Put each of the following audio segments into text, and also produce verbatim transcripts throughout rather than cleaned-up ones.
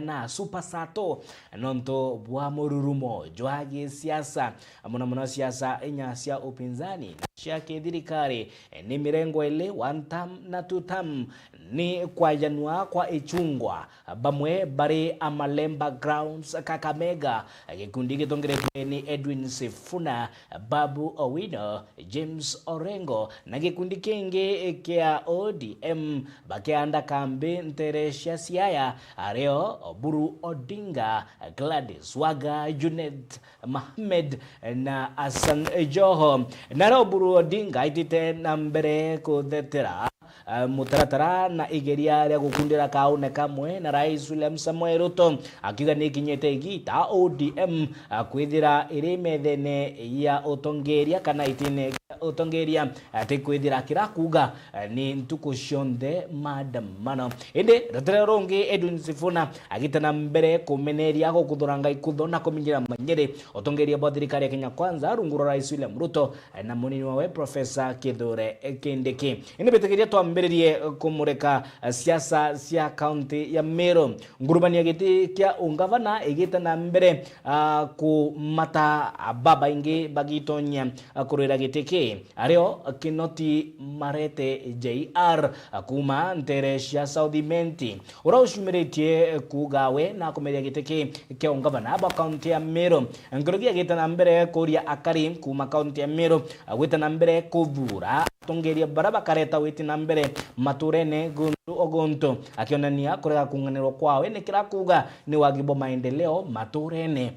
na Super Sato nontu bwa mururumo jwa gisiasa, mono mono siasa inya cia upinzani na cia kithirikari. Ni mirengo ili, one term na two term, ni kwajanwa kwa ichungwa, bamwe bari Amalemba Grounds, Kakamega, gikundi gitongeretwe ni Edwin Sifuna, Babu Owino, James Orengo na gikundi kingi kia O D M bakianda kambi ntere cia Siaya, ario Oburu Odinga, Gladys Wanga, Junet Mohamed na Hassan Joho. Nario Oburu Odinga aitite na mbere kuthetera, eh, mutaratara na igeria ria gukundira kaune kamwe na Rais William Samoei Ruto, akiuga ni ikinyite igita O D M, eh, kwithira iri methene ya utongeria kana itine kia utongeria, ati kwithira kira kuuga, eh, ni ntuku cionthe maandamano. Indi rutere rungi, Edwin Sifuna agita na mbere kumeneria gukuthuranga ikutho na kuminyira manyiri utongeria bwa thirikari ya Kenya Kwanza rungu rwa Rais William Ruto, eh, na munini wawe Professor Kithure Kindiki. Indi bitikiria twambiririe kumurika, eh, siasa cia kaunti ya Meru. Ngurumania giti kia ungavana igite na mbere, ah, kumata babaingi bagitonyia, ah, kurwira giti ki, ario Kinoti Marete J R, ah, kuma ntere cia South Imenti, uria ucumiritie kuuga we na kumeria giti ki kia ungavana bwa kaunti ya Meru. Nkuruki agite na mbere kuria akari kuma kaunti ya Meru, ah, gwita na mbere kuthura atongeria baria bakareta witi na mbere maturene guntu o guntu, akionania kurega kuunganirwa kwawe ni kira kuuga ni wagi bwa maendeleo maturene.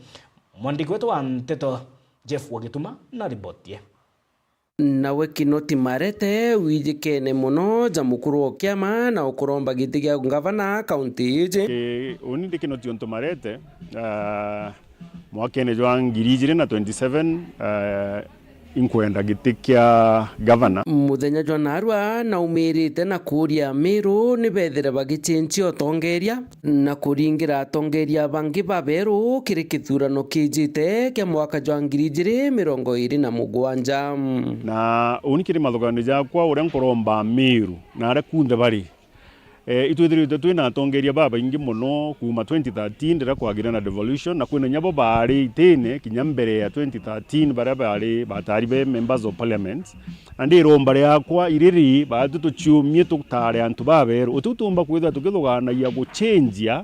Mwandiki wetu wa nteto Jeff Wagituma na riboti ye. Nawe Kinoti Marete wijikene mono ja mukuru o kiama na ukuromba giti gia ngavana kaunti iji. Ii, uni ndi Kinoti untu Marete, ah, mwakene jwa ngiri ijiri na twenty-seven, eh, inkwenda giti kia gavana. Muthenya jwa narua naumirite na kuuria Amiru ni bethire bagichenjia utongeria na kuringira atongeria bangi baberu kiri kithurano kijite kia mwaka jwa ngiri ijiri mirongo iri na mugwanja. Na uni kiri mathuganio jakwa uria nkuromba Amiru na aria kunthe bari, Eh, itwithiritwe twina atongeria babaingi mono kuuma twenty thirteen riria kwagire na devolution, na kwina nyabo baari itine kinya mbere ya twenty thirteen, baria baari, batari be members of parliament. Na ndi iromba riakwa iriri, baatu tuciumie tutare antu baberu. Utiu tuumba kwithirwa tukithuganagia guchenjia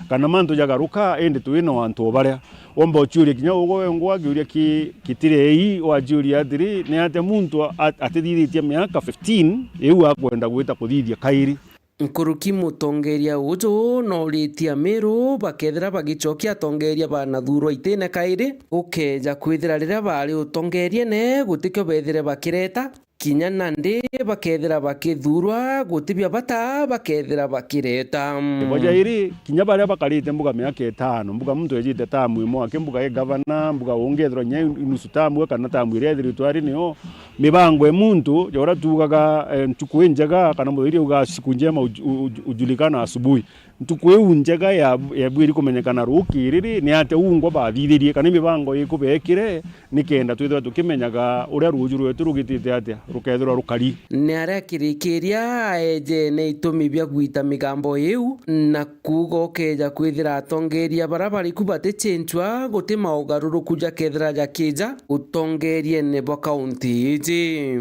kana mantu jagaruka, indi twina o antu o baria. Womba uciuria kinya ugwe wengwa kiuria ki-, kitirei, waciuria atiri, ni atia muntu a-, atithithitie miaka fifteen iu akwenda gwita kuthithia kairi? Nkuruki mutongeria uju nooritie Amiru bakethira bagicokia atongeria banathurwa itine kairi, gukeeja kwithira riria baari utongeriene gutikio bethire bakireta, kinya nandi bakethira bakithurwa gutibia bata bakethira bakireta. Ibo jairi, kinya baria bakarite mbuga miaka itano, mbuga muntu ejite tamu imwe aki mbuga i gavana, mbuga ungi ethirwa kinya nusu tamu kana tamu iria ethiritwe ari nio, mibango ya muntu, ja uria tuugaga, eh, ntuku injega, kana Muthairia augaga siku njema uj-, uj-, ujulikana asubuhi. Ntuku iu njega ya, yabwiri kumenyekana rukiri ri, ni atia ungwa bathithirie, kana i mibango iku beekire, nikenda twithirwa tukimenyaga uria ruuju rwetu rugitite atia, rukethirwa rukari. Ni aria akirikiria aejene itumi bia gwita migambo iu, na kuuga ukeeja kwithira atongeria baria bari ku batichencua, guti maugaruruku jakethira jakija utongeriene bwa kaunti iji.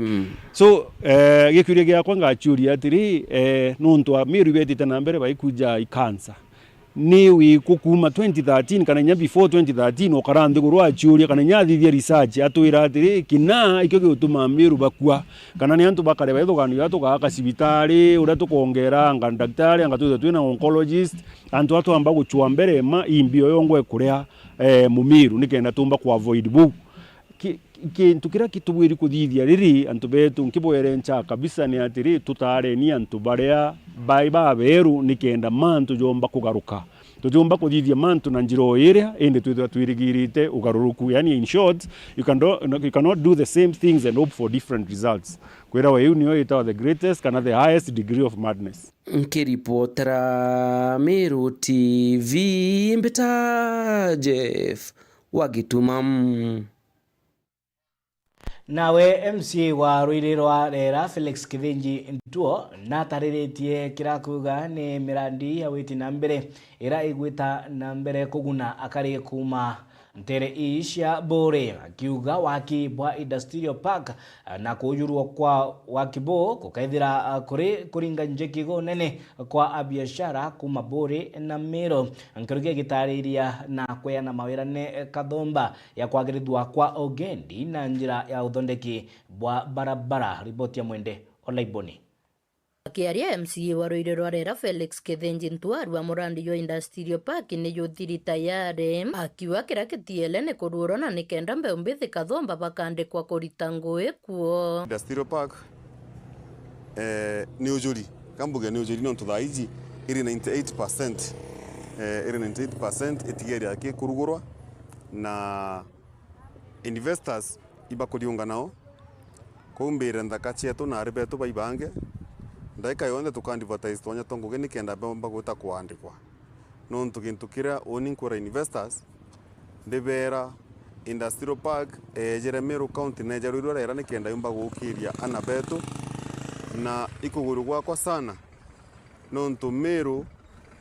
So, eh, gikiuria giakwa ngaciuria atiri, eh, nuntu Amiru betite na mbere baikuja ikansa, ni wiku kuuma twenty thirteen kana inya before twenty thirteen ukara nthiguru aciuria kana inya athithia research atwira atiri, kina ikio giutuma Amiru bakua, kana ni antu bakare baithuganio ja tugaaka cibitari, uria tukongera anga ndaktari, anga twithwe twina oncologist, antu atwamba gucua mbere ma imbi oyo ngwe kuria, eh, Mumiru, nikenda tumba ku avoid buu. Ki-, kintu kiria kitubwiri kuthithia riri, antu betu, nkibwerenca kabisa ni atiri, tutareni antu baria bai baberu nikenda mantu jomba kugaruka. Tutiumba kuthithia mantu na njira o iria, indi twithirwa twirigirite ugaruruku. Yani, in short, you can do, you cannot do the same things and hope for different results. Kwirawa iu niyo itawa the greatest kana the highest degree of madness. Nkiripotera Meru T V, mbita Jeff Wagituma. Nawe M C A wa rwiri rwa Rera, Felix Kithinji Ntuo, natariritie kira kuuga ni mirandi ya witi na mbere ira igwita na mbere kuguna akari kuuma ntere ii cia Buuri, akiuga waki bwa Industrial Park na kuujurwa kwa waki buu gukaithira kuri kuringa njeki gunene kwa abiashara kuuma Buuri na Meru. Nkuruki agitariria na kweana mawira ni Kathomba ya kwagirithua kwa ugendi na njira ya uthondeki bwa barabara. Riboti ya Mwende Olaiboni. Akiaria, M C A wa rwiri rwa Rera, Felix Kithinji Ntuo, arua murandi jwa Industrial Park ni juthiri tayari, akiuga kira kitiele ni kuruurwa na ni kenda mbeu mbithi Kathomba bakandikwa kurita ngugi kuo. Industrial Park, eh, ni ujuri. Kambuge ni ujuri nontu thaa iji iri ninety-eight percent, eh, iri ninety-eight percent itigeri yaki kurugurwa na investors ibakuriunga nao. Kuu mbire nthaka cietu na ari betu baibange, ndaika yonthe tuka advertise twanya twa ngugi nikenda beomba gwita kuandikwa. Nontu gintu kiria uni nkwira investors, ndibera Industrial Park eejire Meru County, neeja rwirwa rera nikenda yumba gukiria ana betu, na ikuguru gwakwa sana, nontu Meru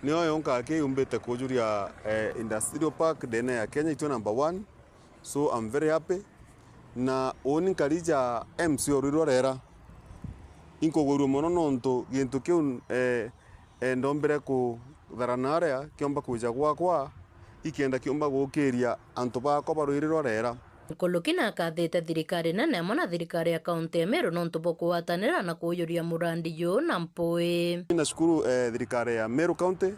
niyo yonka aki yumbite kujuria, eh, Industrial Park ndene ya Kenya, itwe number one. So I'm very happy. Na uni nkari ja M C a rwirwa rera, inkugurua mono nontu gintu kiu, eh, eh, ndombire kutharana aria kiomba kwija gwakwa, ikenda kiumba gukiria antu bakwa ba rwiri rwa rera. Nkuruki nakathite thirikari nene amwe na thirikari ya kaunti ya Meru nontu bwa kugwatanira na kuujuria murandi juu na mpui. Nashukuru, eh, thirikari ya Meru County,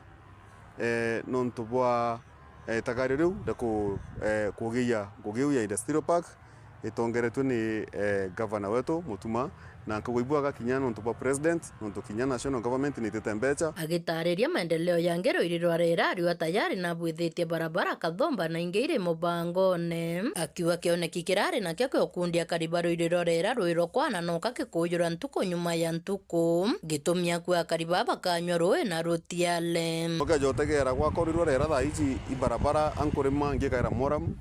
eh, nontu bwa, eh, itagario riu ria ku-, eh, kugiia ngugi iu ya Industrial Park itongeretue ni, eh, gavana wetu Mutuma, na nkauga ibwaga kinya nontu bwa president, nontu kinya national government ni itite mbecha. Agitariria maendeleo ya ngero iri rwa rera, ariuga tayari nabwithitie barabara Kathomba na ingi iri mubangone, akiuga kioneki kirari nakio kio kundi akari ba rwiri rwa rera rwirwa kwana noka gikujura ntuku nyuma ya ntuku. Gitumi akua akari baa bakanyua ruui na rutiale. Ukeja utegera gwakwa rwirwa rera thaa iji ibarabara ankurima ngikaira moram,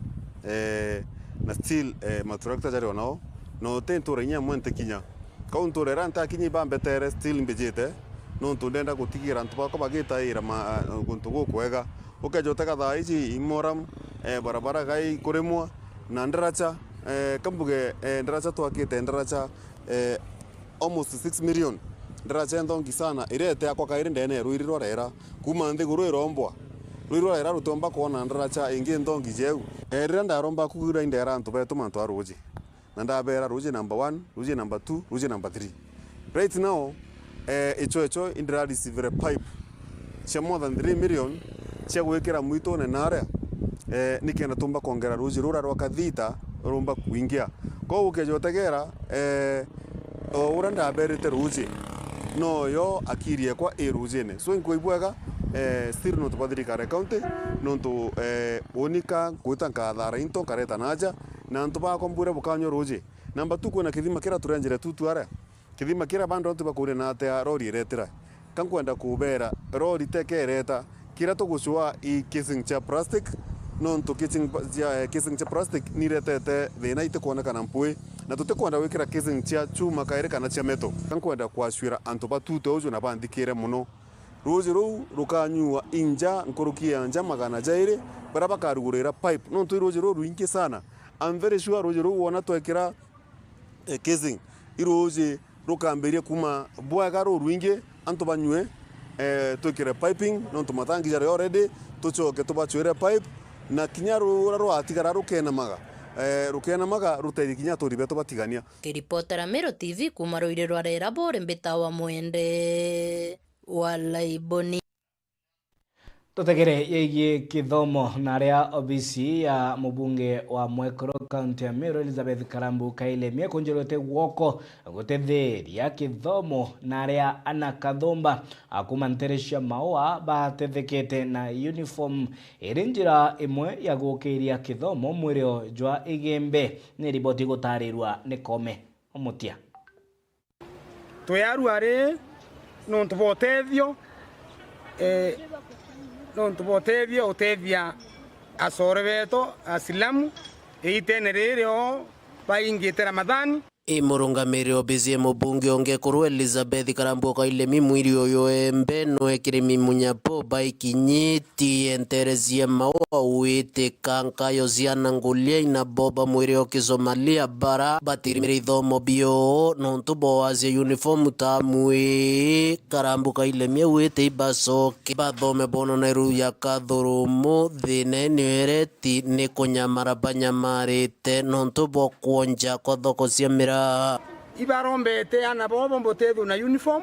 eh, na still, eh, maturakta jari o nao, na uti ntura inya imwe ntikinya. Kau ntura iria ntakinya ibambetere still mbijite, nontu ndenda gutigira antu bakwa bagitaira ma-, guntu gukwega. Ukeja utega thaa iji imoram, eh, barabara gai kurimwa, na ndaracha, eh, kambuge, eh, ndaracha twakite ndaracha, eh, almost six million. Ndaracha nthongi sana, irete akwa kairi ndene ya rwiri rwa rera. Kuma nthiguru irombwa, rwiri rwa rera rutiomba kwona ndaracha ingi nthongi jeu. Eh, riria ndaromba kugira indera antu betu mantu a ruji. Na ndabera ruji number one, ruji number two, ruji number three. Right now, eh, icho icho indira receive pipe cia more than three million cia gwikira mwitune naria, eh, nikenda tumba kwongera ruji rura rwa Kathita rumba kwingia. Kwou ukeja utegera, eh, o uria ndaberite ruji, noyo akiri ekwa i rujine. So, inkwa ibwega, eh, still nontu bwa thirikari ya county, nontu, eh, unika nkwita nkathara into nkareta naja, na antu bakwa mbwire bukanywa ruji. Namba two, kwina kithima kiria turenjire tutu aria. Kithima kiria bandu antu bakuria na atia rori iretira. Ka nkwenda kubera, rori teke ireta. Kiria tugucua i casing cia plastic, nontu casing pa-, cia, eh, casing cia plastic niretete thina itikwonekana mpui, na tutikwenda gwikira casing cia chuma kairi kana cia metal. Ka nkwenda kwacwira antu batute uju na banthikire mono. Ruji ruu rukanyua inja nkuruki ya nja magana jairi, baria bakarugurira pipe, nontu i ruji ruu rwingi sana. I'm very sure ruji ruu wona twekira, eh, casing, i ruji rukambiria kuma bwega rurwingi, antu banyue, eh, twikire piping, nontu mathangi jari already, tucoke tubacwire pipe, na kinya ruria rwatigara rukenamaga, eh, rukenamaga rutethie kinya aturi betu batigania. Kiripotera Meru T V kuma rwiri rwa rera buri mbita wa Mwende wa Laiboni. Tutegere yegii kithomo na aria obisi ya mubunge wa Mwekuru, kaunti ya Meru, Elizabeth Karambu Kailemi, ekunjurite gwoko gutetheria kithomo na aria ana Kathomba a kuma ntere cia Maua batethekete na uniform iri njira imwe ya gukiria kithomo mwirio jwa Igembe. Ni riboti igutarirwa ni Kome Omutia. Twi arua ri nontu bwa utethio, eh, nontu bwa utethio, utethia acore betu Asilamu iitene riri o baingite Ramadhani. I murungamiri obisi ya mubunge o Ngekuru Elizabeth Karambu Kailemi, mwiri uyu embe nwe Kirimi Munyapo baikinyitie nterezie mau auite kankayo ciana ngulia ina boba mwiri o Kisomalia bara batirimire ithomo bio nontu bwa wacia uniform tamu ii. Karambu Kailemi auite ibacoke bathome bono na iru ya kathurumu thina ni ereti ni kunyamara banyamarite nontu bwa kwonja kwa thoko cia miraa. Ibarombete ana boo boomba utethua na uniform,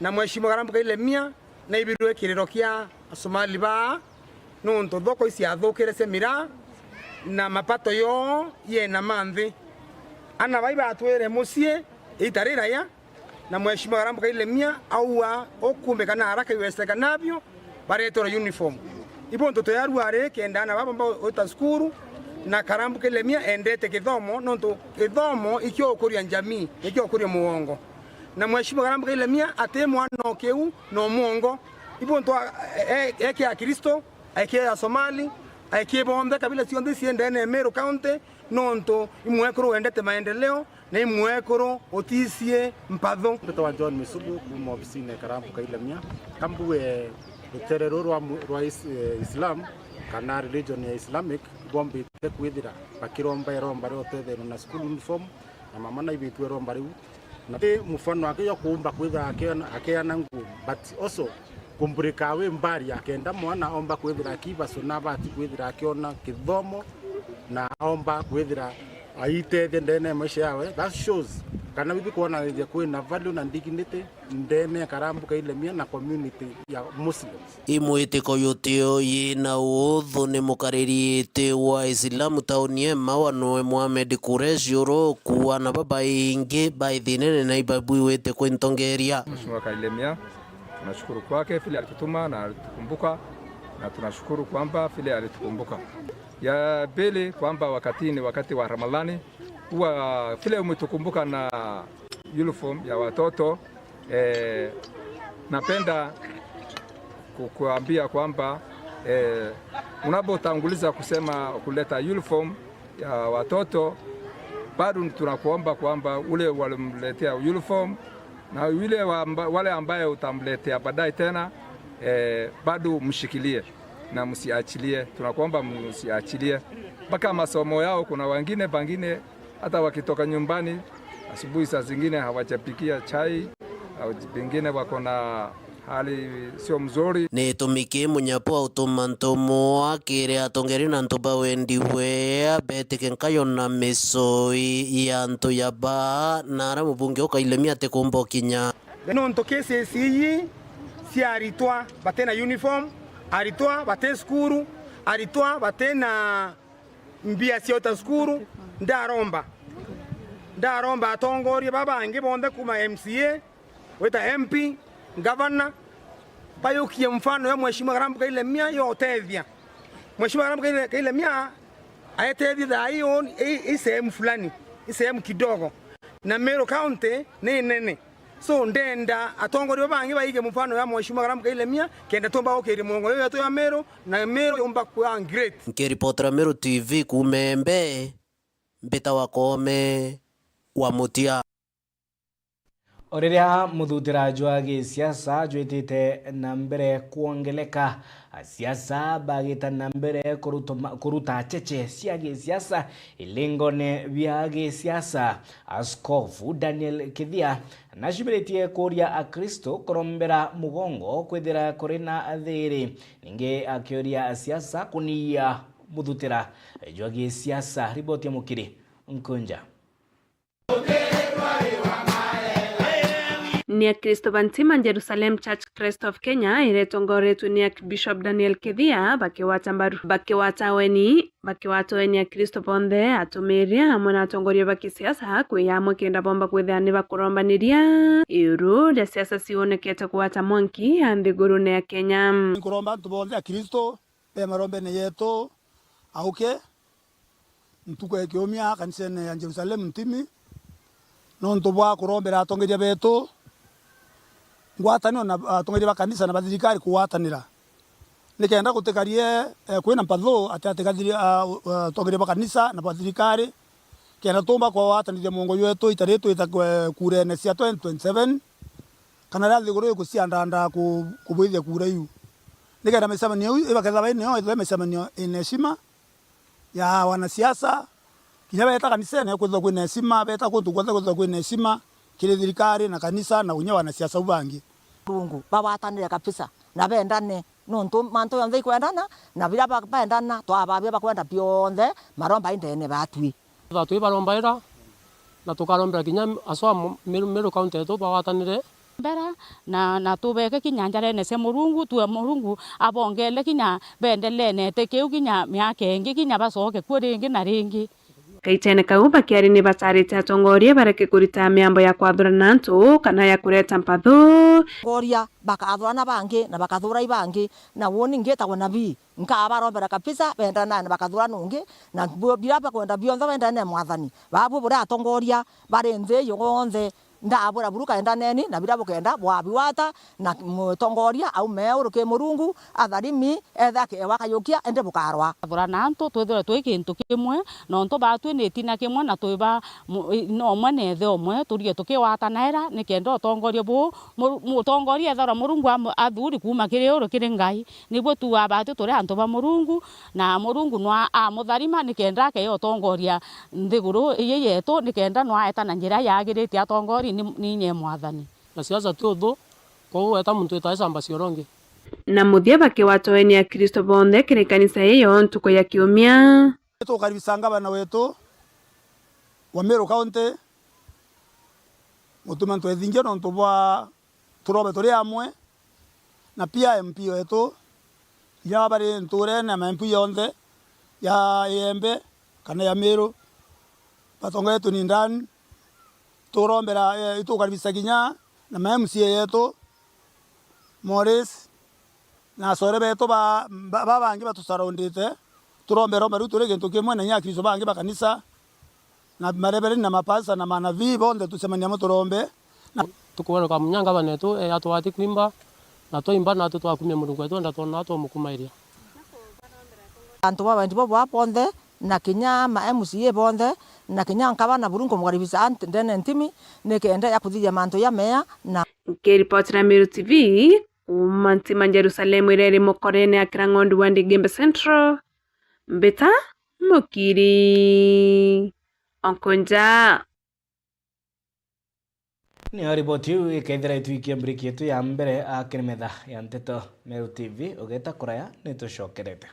na Mheshimiwa Karambu Kailemia naibirwe kiriro kia Asomali baa, nontu thoko iciathukire cia miraa, na mapato yoo yena ma nthi. Ana bai batwire mucii ita riraya, na Mheshimiwa Karambu Kailemia aua ukumbika na haraka iwezekanavyo bareterwa uniform. Ibuntu tuyarua ari kenda ana baba bauta cukuru, na Karambu Kailemia endete githomo, nontu githomo ikio ukuria njamii, nikio ukuria mugongo. Na Mheshimiwa Karambu Kailemia ati mwana o kiu na o mugongo. Ibuntu a- e- e- eke Akristo, aeke Asomali, aeke bonthe, kabila cionthe iciendene Meru County, nontu imwekuru wendete maendeleo, na imwekuru uticie mpathu. Mbitagwa John Misugu kuuma obisine Karambu Kailemia. Kambuge rutere ruru rwa mu- rwa is- eh, Islam kana religion ya Islamic bombite kwithira bakiromba iromba ria utetherwa na school uniform, na mama naibitue iromba riu. Na ti mufano wake jwa kuumba kwithira akiona- akiana nguo, but also kumburika wi mbari akenda mwana omba kwithira akibaso na abati kwithira akiona kithomo na aomba kwithira aitethia ndene ya maisha yawe. That shows kana bibi kwonanithia kwina value na dignity ndene ya Karambu Kailemia na community ya Muslims. I mwitiko yutio yina uthu ni mukariri iti wa Islamu tauni ya Emawa noe Mohamed Kureshi uruku ana babaingi baithinene na ibabwiwite kwintongeria. Mheshimiwa Kailemia, tunashukuru kwake vile alitutuma na alitukumbuka, na tunashukuru kwamba vile alitukumbuka. Ya pili kwamba wakati ni wakati wa Ramadhani, huwa vile umetukumbuka na uniform ya watoto, eh, napenda kukuambia kwamba eh, unapotanguliza kusema kuleta uniform ya watoto, bado tunakuomba kwamba ule walimletea uniform na yule wa amba- wale ambaye utamletea baadaye tena eh, bado mshikilie na msiachilie. Tunakuomba msiachilie mpaka masomo yao. Kuna wengine pengine hata wakitoka nyumbani asubuhi, saa zingine hawajapikia chai, au pengine wako na hali sio mzuri. Ni gitumi ki Munyapo autuma ntumwa kiri atongeria na antu ba wendi bwea betike nkayo na micoi ya antu ya baa na aria mubunge ukailemia atikumba ukinya. Nontu cases iji cia aritwa bati na uniform, aritwa bati cukuru, aritwa bati na mbia cia uta cukuru, ndaromba, ndaromba atongoria baba bangi bonthe kuma M C A, wita M P, ngavana, bayukie mfano ya Mheshimiwa Karambu Kailemia ya utethia. Mheshimiwa Karambu Kaile- Kailemia aetethia thaa hii on- i- i sehemu fulani, i sehemu kidogo, na Meru County ni nene. So ndenda atongoria baba bangi baige mfano ya Mheshimiwa Karambu Kailemia kenda tumba gukiria mugongo yo yetu ya Meru, na Meru yumba kwa great. Nkiripotera Meru T V kuuma Embe, mbita wa Koome wa Mutia. O riria muthutira jwa gisiasa jwitite na mbere kwongeleka, asiasa bagita na mbere kuruta- kuruta cheche cia gisiasa ilingone bia gisiasa. Askofu Daniel Kithia nacumiritie kuria Akristo kurombera mugongo kwithira kuri na thiri, ningi akiuria asiasa kuniia muthutira jwa gisiasa. Riboti ya Mukiri Nkunja. Ni Akristo ba ntima Jerusalem Church Christ of Kenya iria itongoretwe ni Archbishop Daniel Kithia bakiwata mbaru bakiwata weni bakiwata weni Akristo bonthe, atumiria amwe na atongoria ba kisiasa kwiya amwe kenda bomba kwithira ni bakurombaniria iuru ria siasa cionekete kugwata mwanki a nthigurune ya Kenya. Nkuromba antu bonthe Akristo be marombene yetu auke ntuku ya kiumia kanisene ya Jerusalem Ntimi, nontu bwa kurombera atongeria betu ngwataniro na atongeria ba kanisa na ba thirikari kugwatanira, nikenda gutikarie eh, kwina mpathu ati ati ka thiri- ah, uh, atongeria ba kanisa na ba thirikari Kenda tuumba kugwatanithia muongo jwetu itari twita kwe-, kurene cia twenty twenty-seven, kana riria nthiguru ikuciandandaa ku-, kubwithia kura iu. Nikenda micemanio iu ibakethirwa bai nio ithwe micemanio ina heshima ya wanasiasa, kinya beeta kanisene kwithirwa kwina heshima, beeta kuntu kwonthe kwithirwa kwina heshima kiri thirikari na kanisa na kinya wanasiasa bau bangi. Murungu bagwatanire kabisa na bendane. Nontu mantu jonthe ikwendana, na biria ba-, baendana, twababia bakwenda bionthe, maromba indene batwi. Thaa twi barombaira, na tukarombera kinya aswa mu-, Meru, Meru County yetu bagwatanire. Mbera, na, na tubeke kinya njarene cia Murungu, tue Murungu abongele kinya bendelee na iti kiu kinya miaka ingi, kinya bacoke kuo ringi na ringi. Kaitene kau bakiari ni batarite atongoria bareke kurita miambo ya kwathurana antu kana ya kureta mpathu. Atongoria bakathurana bangi na bakathura ibangi, na uuni ngitagwa nabii, nkabarombera kabisa bendane na bakathurana ungi, na bu-, biria bakwenda bionthe bendane na Mwathani. Babu buria atongoria bari nthi yonthe, ndabwira buru kaendaneni na biria bukenda bwabigwata, na mutongoria aume uru ki Murungu, atharimi, ethe akewa kayukia, indi bukarwa. Thurana antu twithirwe twi kintu kimwe, nontu batwi ni itina kimwe na twi ba mu-, i-, no umwe na ithe umwe, turige tukigwatanaira, nikenda utongoria bu-, mu-, mutongoria ethirwa Murungu amu-, athuri kuuma kiri uru kiri Ngai, nibu tuugaa batwi turi antu ba Murungu, na Murungu nwa amutharima nikenda akea utongoria nthiguru iji yetu, nikenda nwa aeta na njira yagirite atongoria ni, ni inye Mwathani. Na siasa ti uthu, kwou weta muntu witae camba cia urongi. Na muthia bakigwatwa ni Akristo bonthe kiri kanisa iyo ntuku ya kiumia. Tukaribisa ngavana wetu wa Meru County, Mutuma Ntwethingia, nontu bwa turobe turi amwe, na pia M P wetu, kinya baba bari nturene na ma M P yonthe ya Iembe kana ya Meru, batongoretwe ni Ndani, turombera, eh, itukaribisa kinya na ma M C A yetu, Morris, na acore betu ba, ba, ba bangi batusurroundite, turombera omba riu turi gintu kimwe na inya Akristo bangi ba kanisa, na mareverend na mapastor na manabii bonthe tucemanie amwe turombe. Na tukweruka munya ngavana wetu, eh, atwati kwimba, na twaimba natwi twakumia Murungu wetu, enda twona twamukuma iria. Antu ba wendi bobwa bonthe, na kinya ma M C A bonthe, na kinya nkaba na buru nkumukaribisa ant-, ndene ntimi, nikenda ya kuthithia mantu jamea na. Nkiripotera Meru T V, kuuma ntima Jerusalemu iria iri mukorene ya Kirang'ondu wa Ndigembe Central, Mbita Mukiri Onkonja. Niyo riboti iu ikeethira itwikia mbreki yetu ya mbere, a, kiri metha ya nteto Meru T V, ugeta kuraya, nitucokerete.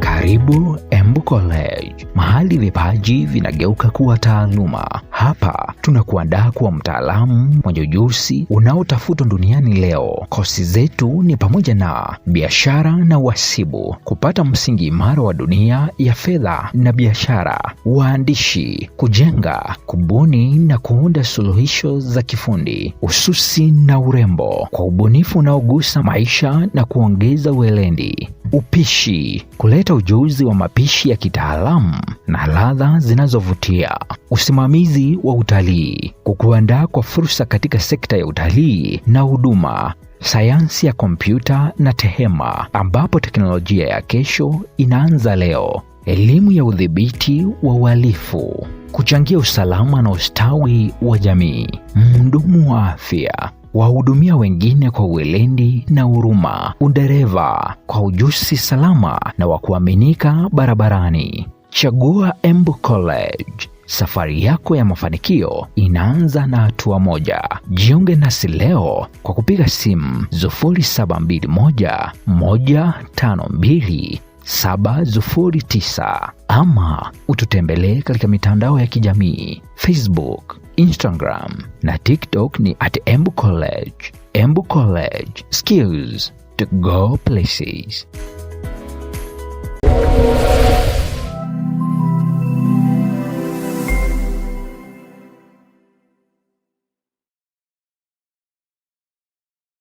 Karibu Embu College, mahali vipaji vinageuka kuwa taaluma. Hapa tunakuandaa kuwa mtaalamu mwenye ujuzi unaotafutwa duniani leo. Kosi zetu ni pamoja na biashara na uhasibu, kupata msingi imara wa dunia ya fedha na biashara, uandishi, kujenga, kubuni na kuunda suluhisho za kifundi, ususi na urembo kwa ubunifu unaogusa maisha na kuongeza weledi, upishi, kuleta ujuzi wa mapishi ya kitaalamu na ladha zinazovutia, usimamizi wa utalii, kukuandaa kwa fursa katika sekta ya utalii na huduma, sayansi ya kompyuta na tehema, ambapo teknolojia ya kesho inaanza leo. Elimu ya udhibiti wa uhalifu, kuchangia usalama na ustawi wa jamii, mhudumu wa afya, wahudumia wengine kwa weledi na huruma, udereva kwa ujuzi salama na wa kuaminika barabarani. Chagua Embu College. Safari yako ya mafanikio inaanza na hatua moja. Jiunge nasi leo kwa kupiga simu sufuri saba mbili moja, moja tano mbili, saba sufuri tisa ama ututembelee katika mitandao ya kijamii, Facebook, Instagram na TikTok ni at Embu College. Embu College, skills to go places.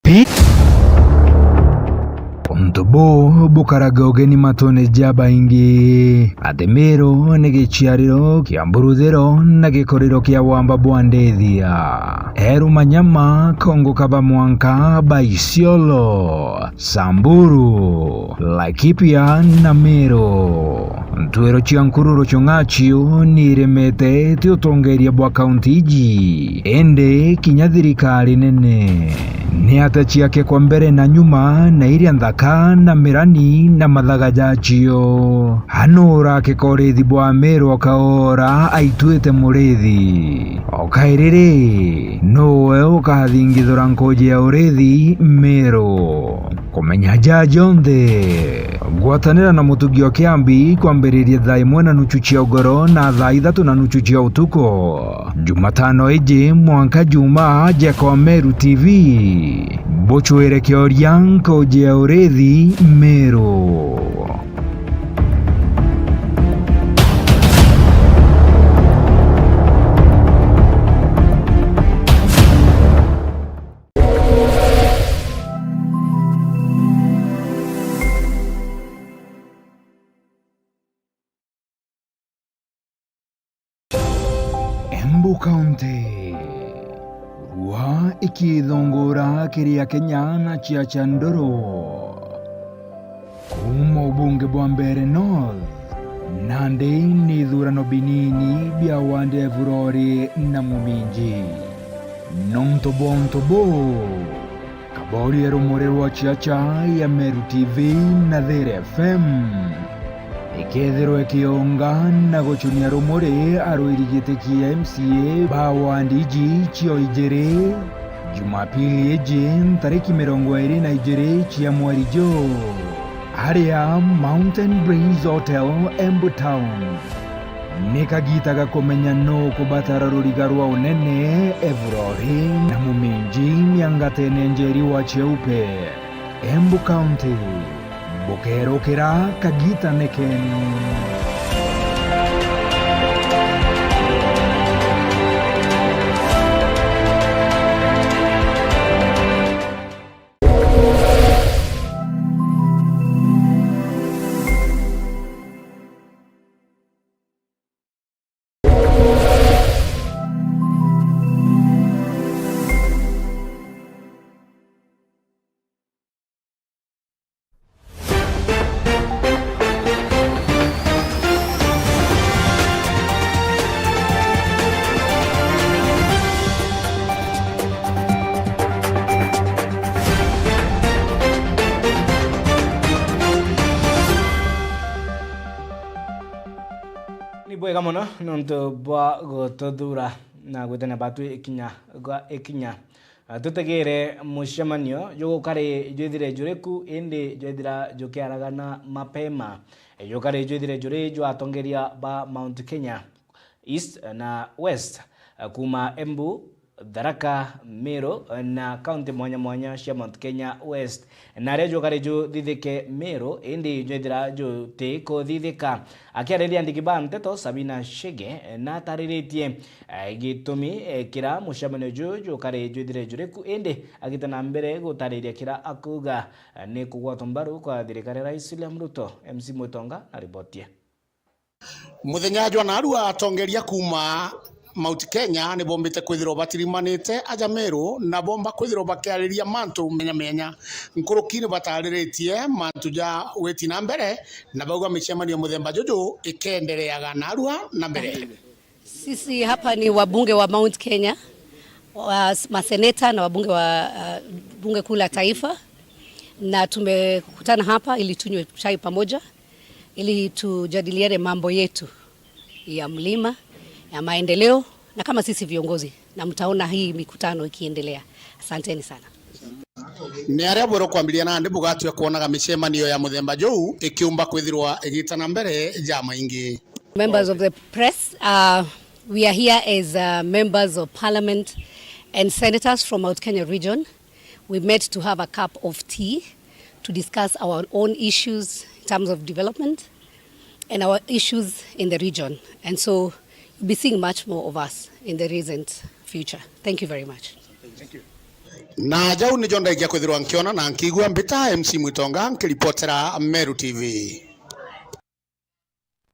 Pi-, untu buu bukaraga ugeni matune ja baingi, ati Miru ni giciariro kia mburuthiro na gikoriro kia wamba bwa ndithia. Eru manyama kongo kaba mwanka ba Isiolo, Samburu, Laikipia na Miru. Ntwiro cia nkururu ciong'acio ni iremete ti utongeria bwa kaunti iji, indi kinya thirikari nene. Ni ata ciake kwa mbere na nyuma, na iria nthaka na mirani na mathaga jacio? Anu urake korithi bwa Miru akaora aitwite murithi. O kairi ri, nuwe ukathingithura nkuji ya urithi Miru? Kumenya ja jonthe, gwatanira na Mutugi o Kiambi kwambiriria thaa imwe na nuchu cia ugoro na thaa ithatu na nuchu cia utuku, Jumatano iji mwanka Juma, Jeko Meru T V. Buchwire kioria nkuji ya urithi Miru. Embu County. Rua ikithungura kiri Akenya na ciaca nduru. Kuuma ubunge bwa Mbeere North, nandi ni ithurano binini bia wandi ya Evurori na Muminji. Nontu bwa untu buu, kaboria rumuri rwa ciaca ya Meru T V na There F M ikethirwa ikiunga na gucunia rumuri arwiri giti kia M C A ba wandi iji cio ijiri, Jumapili iji ntariki mirongo iri na ijiri cia mweri juu, aria Mountain Breeze Hotel, Embu Town. Ni kagiita ga kumenya nuu ukubatara ruriga rwa unene, Evurori na Muminji miangatene Njeri wa Cheupe, Embu County. Bukerukira kagiitane kenu. Ni bwega mono nontu bwa gututhura na gwitania batwi ikinya gwa ikinya. Ah, tutegere mucemanio jugukari jwithire juriku, indi jwethira jukiaragana mapema. Eh, jugukari jwithire juri jwa atongeria ba Mount Kenya East na West, eh, kuuma Embu, Tharaka, Meru, eh, na kaunti mwanya mwanya cia Mount Kenya West. Na aria jugukari juthithike Meru, indi jwethira juti kuthithika. Akiariria ndigi ba nteto, Sabina Chege, eh, natariritie eh, gitumi, eh, kira mucemanio juju jukari jwithire juriku, indi agita na mbere gutariria kira akuuga, eh, ni kugwatwa mbaru kwa thirikari ya Rais William Ruto. M C Mwitonga na riboti ii. Muthenya jwa narua, atongeria kuuma Mount Kenya ni bombite kwithirwa batirimanite aja Meru, na bomba kwithirwa bakiariria mantu menya menya. Nkuruki ni batariritie mantu ja witi na mbere, na bauga micemanio muthemba juju ikendereaga narua na mbere. Sisi hapa ni wabunge wa Mount Kenya, wa, maseneta na wabunge wa, uh, Bunge Kuu la Taifa, na tumekutana hapa ili tunywe chai pamoja, ili tujadiliane mambo yetu ya mlima, ya maendeleo, na kama sisi viongozi, na mtaona hii mikutano ikiendelea. Asanteni sana. Ni aria bwero kwambiria nandi bugatua kwonaga micemanio ya muthemba juu ikiumba kwithirwa igita na mbere ja maingi. Members of the press, uh, We are here as uh, members of parliament and senators from Mount Kenya region. We met to have a cup of tea to discuss our own issues in terms of development and our issues in the region. And so you'll be seeing much more of us in the recent future. Thank you very much. Na jau nijo ndaikia kwithirwa nkiona na nkigua mbita M C Mwitonga nkiripotera Meru T V.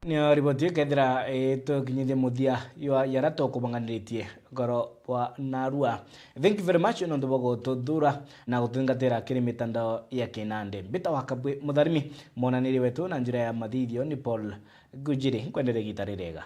Nio riboti ikethira itukinyithia muthia jwa jaria tukubanganiritie nkoro bwa narua. Thank you very much nontu bwa gututhura na gututhingatira kiri mitandao ya kinandi. Mbita wa Kabwi Mutharimi, mwonaniria wetu na njira ya mathithio ni Paul Gujiri. Nkwendere igita ririega.